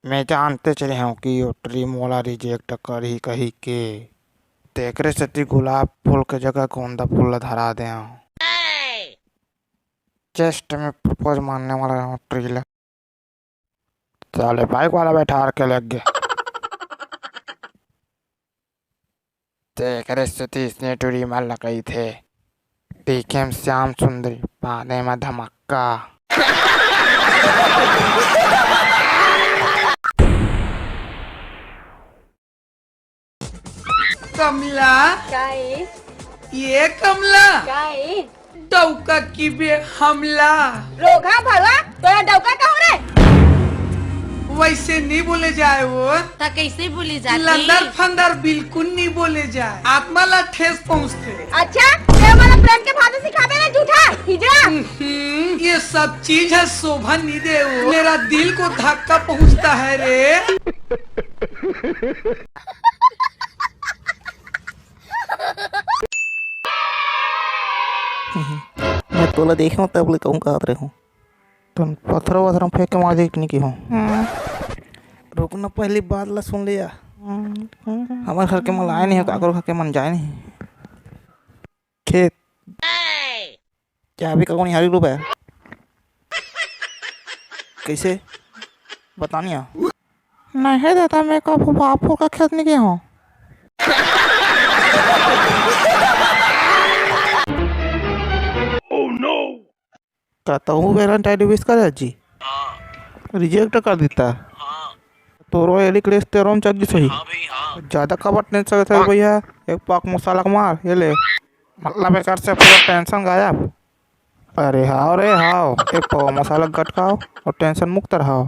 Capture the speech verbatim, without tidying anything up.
मैं जानते चले हूँ कि यो ट्री मोला रिजेक्ट करही कही के, तेकरे सेती गुलाब फूल के जगह गोंदा फूल ला धरा दे हूँ। जस्ट मैं प्रपोज मानने वाला हूँ ट्री ला। साले बाइक वाला बैठार के लग गए। तेकरे सेती इसने टूरी मन ल कहिथे, दिखे म श्याम सुंदरी, पाने म धमक्का। कमला। का ए? ये कमला। का ए? डौका की बे हमला। रोगहा भरवा, तोला डौका कहूं रे? वैसे नहीं बोले जाए वो। त कैसे बोले जाथे? लंदर फंदर बिल्कुल नहीं बोले जाए, आत्मा ला ठेस पहुंचथे। अच्छा, ते मोला प्रेम के भाषा सिखाबे ना, झूठा हिजड़ा। हम्म, ये सब चीज है शोभा नहीं दे वो। मेरा दिल को धक्का पहुंचता है रे। मैं तोला देखे हूँ, तब ले कहूँ कहत रहे हूँ। तुम पत्थरों वत्थरों फेंक के मार दे, इतनी की हो। रुक ना, पहली बात ला सुन लिया। हमारे घर के मन आए नहीं हो, काकरो घर के मन जाए नहीं। खेत। क्या अभी काको निहारी रूप है? कैसे? बतानी आ। नहीं दादा, मैं कभू बाप फूल का खेत नहीं गया हूँ। का तहूँ Valentine wish करे जी? रिजेक्ट कर देता। तोरो एली क्लेश तेरो में चल जी सही। ज्यादा कबर टेंशन करे भैया, एक पाक मसाला के मार, ये ले। मतलब एकर से पूरा टेंशन गायब। अरे हाव रे हाव, एक पाव मसाला गटकाओ और टेंशन मुक्त रहो।